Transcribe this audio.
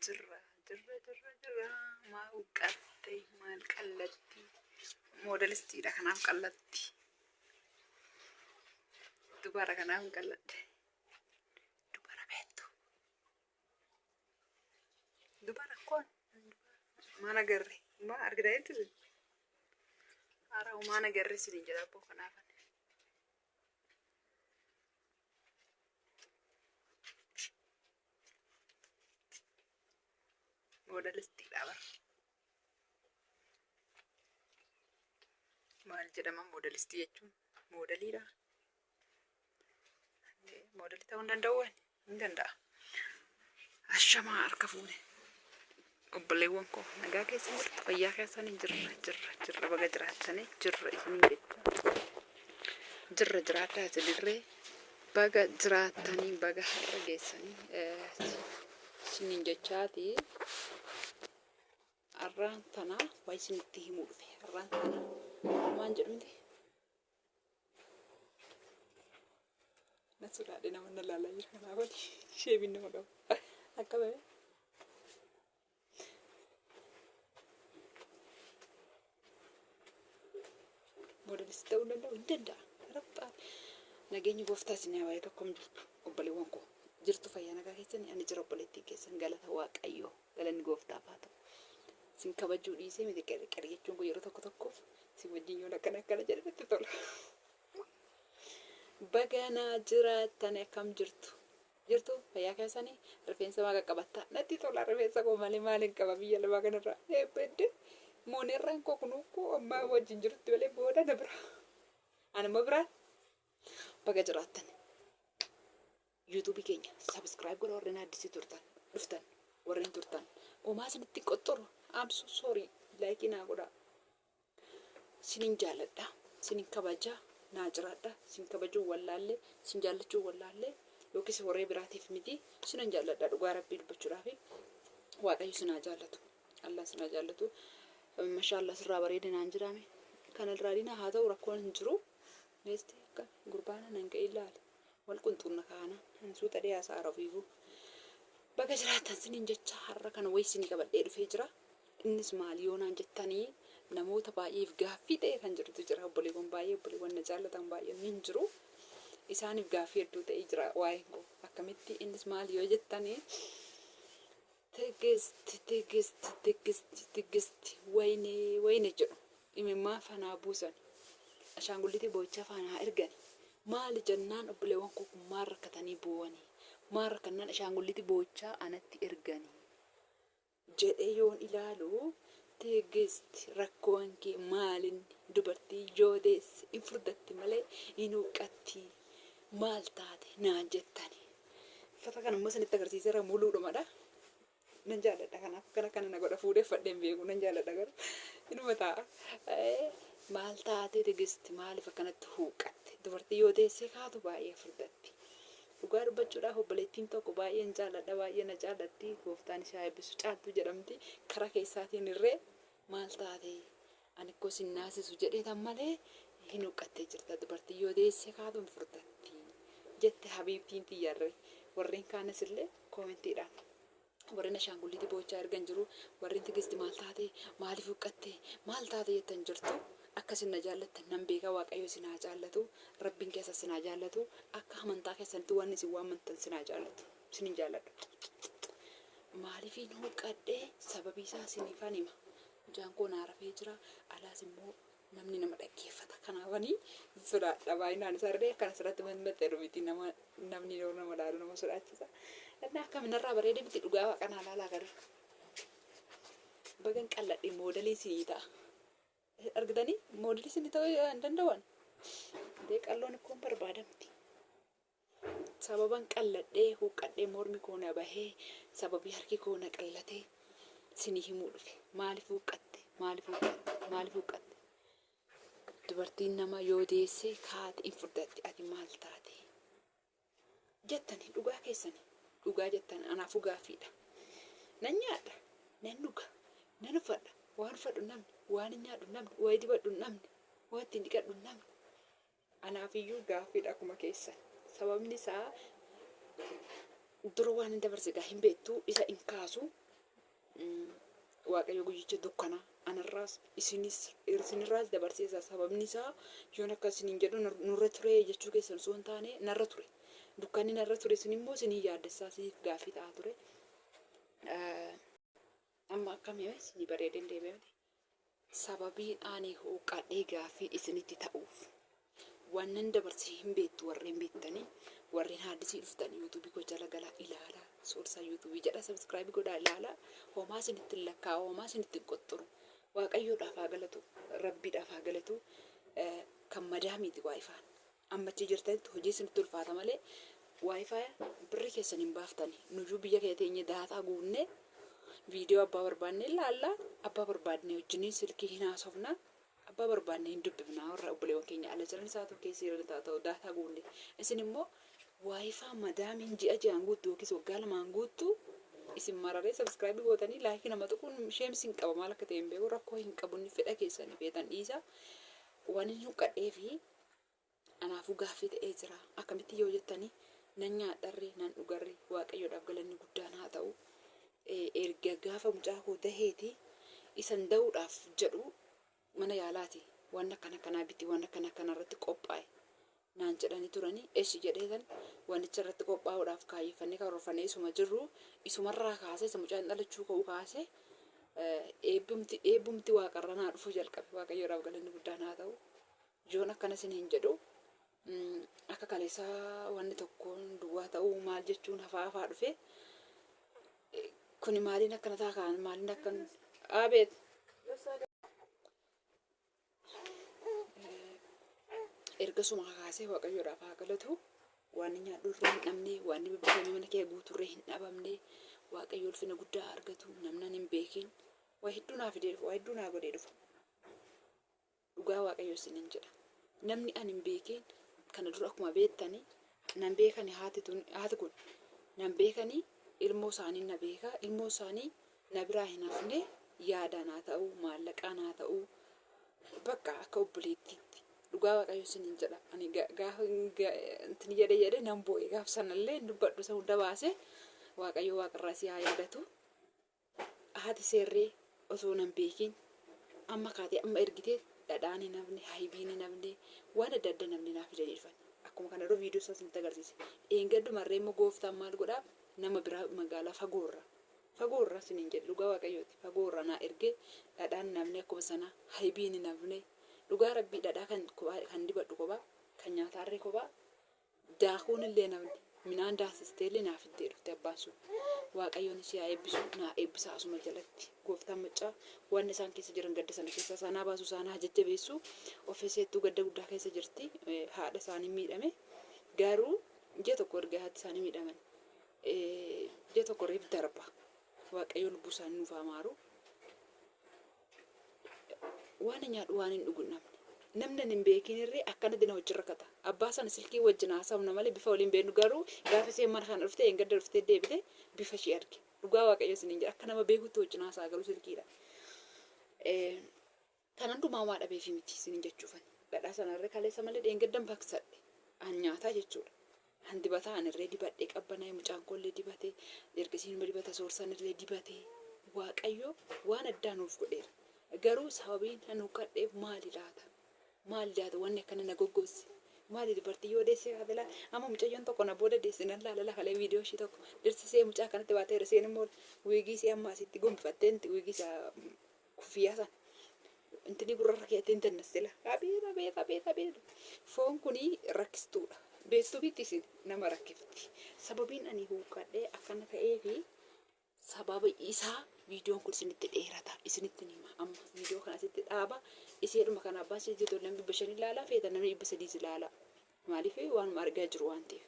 Jirra jirra jirra jirra maal huqqatte maal qallatti moodelistiidha kanaaf qallatti dubara kanaaf hin qalladhe dubara beektu dubara koon maal agarre maa argitanitti isin haaraa maal agarre isin jedha abboo kanaaf. Moodelistiidha bara. Maal jedhama moodelistii jechuun? Moodeliidha. Moodelii ta'uu hin danda'u hin danda'a. Ashamaa harka fuune. Obboleewwan koo nagaa keessa jirtu fayyaa keessanii jirra jirra jirra baga jiraattanii jirra isinii jecha jirra jiraadhaa isinirree baga jiraattanii baga har'a geessanii isiniin jechaati. Har'aan tana waa isinitti himuu dhufe. Har'aan tana waan jedhu miti. Na sodaadhe nama na laalaa jira kanaaf sheebiin nama qaba. Akka ba'e. Moodelis ta'uu danda'u hin danda'a. Rabbaa nageenyi gooftaa isin haa baay'atu akkam jirtu obboleewwan koo jirtu fayyaa nagaa keessanii ani jira obboleettii keessan galata waaqayyoo galanni gooftaaf haa ta'u. Isin kabajuu dhiisee miti qeri jechuun kun yeroo tokko tokko isin wajjin yoon akkana akkana jedhe natti tola. Baganaa jiraattan akkam jirtu Jirtu fayyaa keessanii rifeensa maa qaqqabattaa natti tola rifeensa koo malee maaliin qaba biyya lafaa kanarraa eebbedde moonerraan koo kunuu koo ammaa wajjin jirutti malee booda na bira anuma biraan baga jiraattan yuutuubii keenya sabiskiraayib godha warreen addisii turtan dhuftan warreen turtan homaa isinitti qoxxoru I'm so sorry laayikii naa godhaa Sinin jaaladha, sinin kabaja, naa jiraadha, sin kabajuu wallaalle, sin jaallachuu wallaalle, yookiis horee biraatiif miti, sinan jaalladha dhugaa rabbii dubbachuudhaafi waaqayyo sin haa jaallatu. Allah sin haa jaallatu. Mashaa Allah sirraa bareeda naan jiraame. Kana irraa diinaa haa ta'u rakkoon hin jiru. Meesti akka gurbaana nan ga'e ilaali. Wal qunxuunna kaana. Hin suuta dhiyaasa arafiifuu. Baga jiraattan sinin jecha har'a kana wayii sinii qabadhee dhufee jira. Innis maali yoo naan jettanii namoota baay'eef gaaffii ta'e kan jirutu jira. Obboleewwan baay'ee obboleewwan na jaallatan baay'een ni jiru. Isaaniif gaaffii hedduu ta'ee jira waa'een koo. Akkamitti innis maali yoo jettanii Tigist Tigist Tigist Tigist wayne wayne jedhu imimmaan fanaa buusan. Ashaangullitii boo'ichaa faanaa ergani. Maali jennaan obboleewwan koo kun maal rakkatanii boo'anii? Maal rakkannaan ashaangullitii boo'ichaa anatti erganii? Jedhee yoon ilaalu Tigist rakkoon kee maalinni dubartii yoo deesse in furdatti malee hin huqqatti maal taate naan jettani. Uffata kana immoo isinitti agarsiiseera muluudhumadha. Nan jaalladha kanaaf akkana kana na godha fuudhee uffadhee hin beeku nan jaalladha garuu inuma taa'a. Maal taate Tigist maaliif akkanatti huuqqatte dubartii yoo deessee kaatu baay'ee furdatti. Dhugaa dubbachuudhaaf obboleettiin tokko baay'een jaalladha baay'ee na jaallatti gooftaan ishee haa eebbisu caaltuu jedhamti kara keessaatiin irree maal taate ani koo sin naasisu jedheetan malee hin huqqattee jirta dubartii yoo deesse kaatu hin furdatti jette habiibtiin tiyyarree warreen kaanis illee koomentiidhaan warreen ashaangulliitii boo'ichaa ergan jiru warreen Tigisti maal taate maaliif huqqatte maal taate jettan jirtu akka isin na jaallattan nan beeka waaqayyo isin haa jaallatu rabbiin keessa isin haa jaallatu akka amantaa keessanitti waan isin waammantan isin haa jaallatu isinin jaalladha maaliifiin huqqadhe sababii isaa isiniifan hima mucaan koo naa rafee jira alaas immoo namni nama dhaggeeffata. Kanaafani sodaadha baay'inaan isaa illee akkan asirratti maxxanu miti nama namni yeroo nama laalu nama sodaachisa. Inni akkami narraa bareede miti dhugaa waaqa naa laalaa garuu. Bagan qalladhe moodelii isinii ta'a. Argitanii moodelii isinii ta'uu hin danda'an. Dee qalloon ikkoo hin barbaadamti. Sababan qalladhee huuqqadhee mormi koo na bahee sababii harki koo na qallatee sinii himuu dhufe. Maaliif huuqqatte? Maaliif huuqqatte? Maaliif huuqqatte? Dubartiin nama yoo deesse kaate in furdatti ati maal taate? Jettani dhugaa keessani dhugaa jettan anaafuu gaaffiidha. Nan nyaadha, nan dhuga, nan uffadha, waan uffadhu hin dhabne, waan hin nyaadhu hin dhabne, waa dibadhu hin dhabne, waan ittiin dhiqadhu hin dhabne. Anaaf iyyuu gaaffiidha akkuma keessan. Sababni isaa Dura waan hin dabarse gaa hin beektu isa hin kaasu. Waaqayyo guyyicha dukkana anarraas isinis isinirraas dabarseessa. Sababni isaa yoon akka isiniin jedhu nurra ture jechuu keessan osoo hin taane narra ture. Dukkanni narra ture isin immoo isinii yaaddessaa isiniif gaaffii ta'aa ture. Amma akkamii isinii bareedeen deemee miti. Sababiin ani huuqqadhee gaaffii isinitti ta'uuf wannan dabarse hin beektu warreen beektanii warreen haaddisii dhuftan yuutuubii koo jala galaa ilaalaa soorsaa yuutuubii jedha subscribe godhaa ilaalaa homaa isinitti hin lakkaa'u homaa isinitti hin qoxxuru waaqayyoodhaaf haa galatu rabbiidhaaf haa galatu kan madaamiiti waayifaan ammachi jirtanitti hojii isinitti ulfaata malee waayifaa birrii keessan hin baaftani nuyyuu biyya keenya teenyee daataa guunnee viidiyoo abbaa barbaanne ilaalla abbaa barbaadne wajjiniin silkii hin haasofna abbaa barbaanne hin dubbifna warra obboleewwan keenya ala jiran isaa ta'u keessa jiran haa ta'u daataa guunne isin immoo waayifaa madaamiin ji'a ji'aan guuttu yookiis waggaa lamaan guuttu isin mararee subscribe gootanii like nama tuquun isheen isin qaba maal akka ta'e hin beeku rakkoo hin qabu inni fedha keessanii feetan dhiisa waan hin huqqadhee fi anaafuu gaaffii ta'ee jira. Akkamitti yoo jettanii nan nyaadharre nan dhugarre waaqayyoodhaaf galanni guddaan haa ta'u. Erga gaafa mucaa koo daheeti isan da'uudhaaf jedhu mana yaalaati waan akkana kanaa biti waan akkana kana irratti qophaa'e naan jedhanii turanii eshi jedheetan wanicha irratti qophaa'uudhaaf kaayyeffannee karoorfannee isuma jirru isumarraa kaasee isa mucaan dhalachuu ka'u kaasee eebbumti eebbumti waaqarra naa dhufuu jalqabe waaqayyoodhaaf galanni guddaan haa ta'u. Yoon akkana isiniin jedhu akka kaleessaa wanni tokkoon duwwaa ta'uu maal jechuun hafaa hafaa dhufe. Kuni maaliin akkana ta'a kaan maaliin akkan abeet. Ergasuma kaasee waaqayyoodhaaf haa galatu. Waan nyaadhu irree hin dhabne, waan bibbitamee mana kee guuturree hin dhabamne, waaqayyo ulfina guddaa argatu, namnan hin beekin. Waa hedduu naa fidee dhufa, waa hedduu naa godhee dhufa. Dhugaa Waaqayyoo isiniin jedha. Namni ani hin beekiin kana dura akkuma beektani nan beekani haati tun haati kun nan beekani ilmoo isaanii na beeka ilmoo isaanii na biraa hin hafne yaadaan haa ta'u maallaqaan haa ta'u bakka akka obboleettiitti dhugaa Waaqayyoo isiniin jedha. Ani gaafa intin jedhe jedhe nan boo'e gaaf sanallee hin dubbadhu isa hunda baase Waaqayyo waaqarraa si haa yaadatu. Haati seerree osoo nan beekiin amma kaatee amma ergitee dhadhaan hin hafne, haybiin hin hafne, waan adda adda namni naa fidanii dhufan. Akkuma kana dura viidiyoo isaa isinitti agarsiise. Dheengaddumarree immoo gooftaan maal godhaa nama biraa magaalaa fagoorra. Fagoorra isiniin jedhe dhugaa waaqayyooti. Fagoorra naa ergee dhadhaan hin hafne akkuma sana haybiin hin hafne. Dhugaa rabbii dhadhaa kan kophaa kan dibadhu kophaa kan nyaataarree kophaa Daakuun illee namni midhaan daasistee illee naa fiddee dhufte abbaan sun. Waaqayyoon ishee haa eebbisu naa eebbisa asuma jalatti. Gooftaan maccaa waan isaan keessa jiran gadda sana keessa isaan haa baasu isaan haa jajjabeessu. Of isheettuu gadda guddaa keessa jirti. Haadha isaanii miidhame. Garuu ji'a tokko erga haati isaanii miidhaman ji'a tokko reef darba. Waaqayyo lubbuu isaanii nuuf haa maaru. Waan nyaadhu waan hin dhugu hin dhabne. Namni ani hin beekin irree akkanatti na wajjin rakkata. Abbaa sana silkii wajjin haasofna malee bifa waliin beeknu garuu gaafa isheen mana kana dhufte eeggadda dhuftee deebite bifa ishee arge. Dhugaa waaqayyo isiniin jedha akka nama beekutti wajjin haasa'a garuu silkiidha. Kan hundumaa waa dhabeefi miti isiniin jechuufani. Dhadhaa sanarree kaleessa malee dheengaddan baqsadhe. An nyaataa jechuudha. An dibataa anirree dibadhee qabbanaa'e mucaan koollee dibate ergasii numa dibata soorsaan illee dibate waaqayyo waan addaa nuuf godheera. Garuu sababiin an huqqadheef maali laata? Maali laata wanni akkana na goggobse? Maali dubartii yoo deessee kaate laata? Amma mucayyoon tokko na booda deesse nan laala lafalee viidiyoo ishii tokko dhirsisee mucaa kanatti baateera isheen immoo wiigii ishee amma asitti gombifattee wiigii isaa kufiyyaa sana intini gurrarra keettee hin dannastila. Abeet abeet abeet abeet foon kuni rakkistuudha. Beektuu miti isin nama rakkifti. Sababiin ani huuqqadhee akkana ta'eefi sababa isaa viidiyoon kun isinitti dheerata isinitti hima amma viidiyoo kana asitti dhaaba iseedhuma kana abbaa ishee jettu namni 500 ilaala feeta namni 300 ilaala maaliif waanuma argaa jiru waan ta'eef.